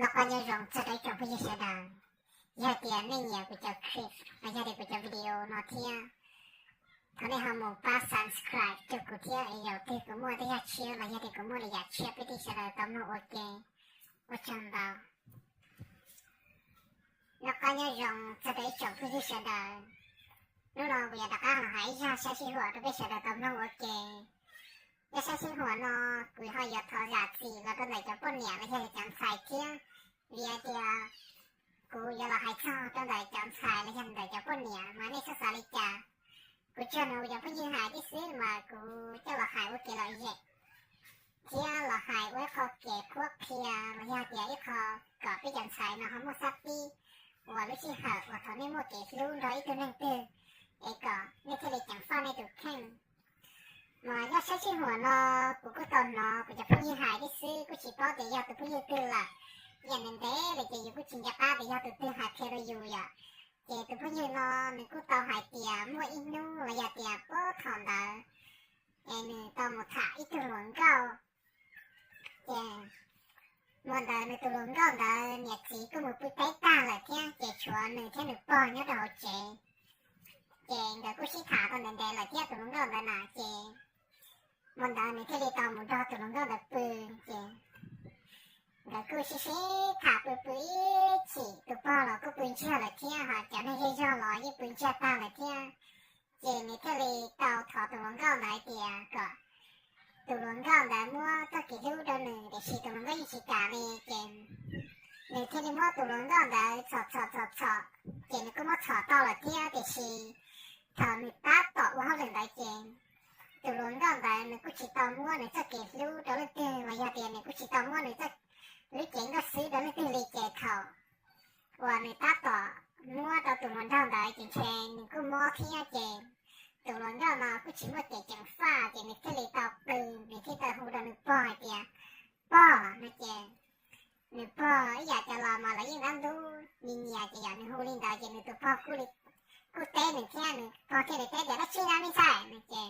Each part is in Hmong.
Los qab nyob zoo txog rau ib tsoom phooj ywg sawv daws, yog tias nej nyiam kuv cov clip los yog tias kuv cov video no thiab, thov nej ho mus pab subscribe rau kuv thiab, es yaum twg kuv muaj tej yam tshiab los yog tias kuv muaj li yam tshiab peb tij sawv daws tau mloog ua ke. Ua tsaug ntau. Los qab nyob zoo txog rau ib tsoom phooj ywg sawv daws, hnub no kuv yuav rov qab los hais ib zaj sab sij huam rau peb sawv daws tau mloog ua ke. Zaj sab sij huam no kuv ho yuav thov zam txim los rau ntawm cov poj niam los yog cov ntxhais thiab, vim tias kuv yuav los hais txog rau ntawm cov ntxhais los yog ntawm cov poj niam mas nej txhob xav li cas. Kuv tsuas nrog kuv cov phooj ywg hais tib xwb mas kuv coj los hais ua kev lom zem thiab los hais ua ib qho kev qhuab qhia los yog tias ib qho kom peb cov ntxhais no ho muaj sab tib uas lub sij hawm uas thaum nej muaj kev hlub nrog ib tug neeg twg es kom nej thiaj li ceev faj nej tus kheej. Mas zaj sab sij huam no kuv kuj tau hnov kuv cov phooj ywg hais tib xwb, kuj tsis paub tias yog tus phooj ywg twg lawm, yam ntev ntev lawm ces yus kuj tsis nco qab tias yog tus twg hais qhia rau yus yom. Ces tus phooj ywg no nws kuj tau hais tias muaj ib hnub los yog tias puag thaum ntawd es nws tau mus tham ib tug hluas nkauj. Ces hmo ntawd nws tus hluas nkauj ntawd niam txiv kuj mus pw teb tag lawm thiab ces tshuav nws thiab nws pog nyob rau hauv tsev. Ces nkawd kuj sib tham tau ntev ntev lawm thiab tus hluas nkauj ntawd na ces hmo ntawd nws thiaj li tau mus nrog tus hluas nkauj ntawd pw. Ces nkawd kuj sib sib tham pw pw ib chim tus pog los kuj pw ntsiag lawm thiab ho cov neeg zej zog los yeej pw ntsiag tag lawm thiab. Ces nws thiaj li tau thov tus hluas nkauj ntawd hais tias kom tus hluas nkauj ntawd muab txoj kev hlub rau nws, tiam sis tus hluas nkauj yeej tsis kam li. Ces nws thiaj li muab tus hluas nkauj ntawd txhom txhom txhom txhom, ces nws kuj muab txhom tau lawm thiab, tiam sis thaum nws tab tom ua hauj lwm ntawd ces tus hluas nkauj ntawd nws kuj tsis tau muab nws txoj kev hlub rau leej twg los yog tias nws kuj tsis tau muab nws txoj lub cev nkauj xwb rau leej twg li. Ces thaum uas nws tab tom muab rau tus hluas nraug ntawd ces ntshe nws kuj mob thiab ces tus hluas nkauj no kuj tsis muaj kev ceev faj ces nws thiaj li tau qw, nws thiaj tau hu rau nws pog hais tias, Pog, no ces nws pog ib yam cov laus mas lawv yeej dab ntub nyias nyias ces yog nws hu li ntawd ces nws tus pog kuj li, kuj teb nws thiab, nws pog thiaj li teb tias, Dab tsi na me ntxhais? No ces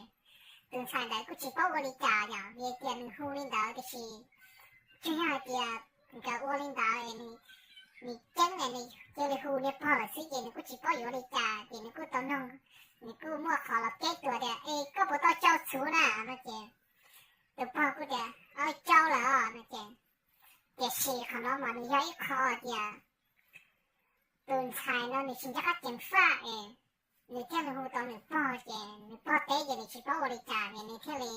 tus ntxhais ntawd kuj tsis paub ua li cas yom, vim tias nws hu li ntawd tiam sis tsuas yog hais tias nkawd ua li ntawd es nws ceeb es nws cia li hu niag pog lawm xwb ces nws kuj tsis paub yuav ua li cas ces nws kuj tau nug, nws kuj muaj qhov los teb tuas tias, Es koj puas tau tsau txhuv na? No ces tus pog kuj tias, Tsau lawm os, no ces. Tiam sis qhov no mas nws yog ib qho tias tus ntxhais no nws tsis nco qab ceev faj es nws thiaj li hu tau nws pog ces nws pog teb ces nws tsis paub ua li cas ces nws thiaj li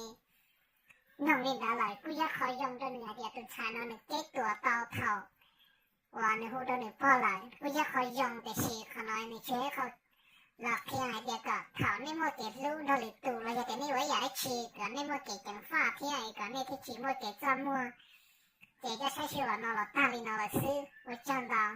nug li ntawd lawm. Kuj yog qhov zoo rau nws hais tias tus ntxhais no nws teb tuas tau thaum uas nws hu rau nws pog lawm, kuj yog qhov zoo, tiam sis qhov no nws tsis yog qhov los qhia hais tias kom thaum nej muaj kev hlub nrog lwm tus los yog tias nej ua ib yam dab tsi kom nej muaj kev ceev faj thiab es kom nej thiaj tsis muaj kev txaj muag. Ces zaj sab sij huam no los tag li no lawm xwb, ua tsaug ntau.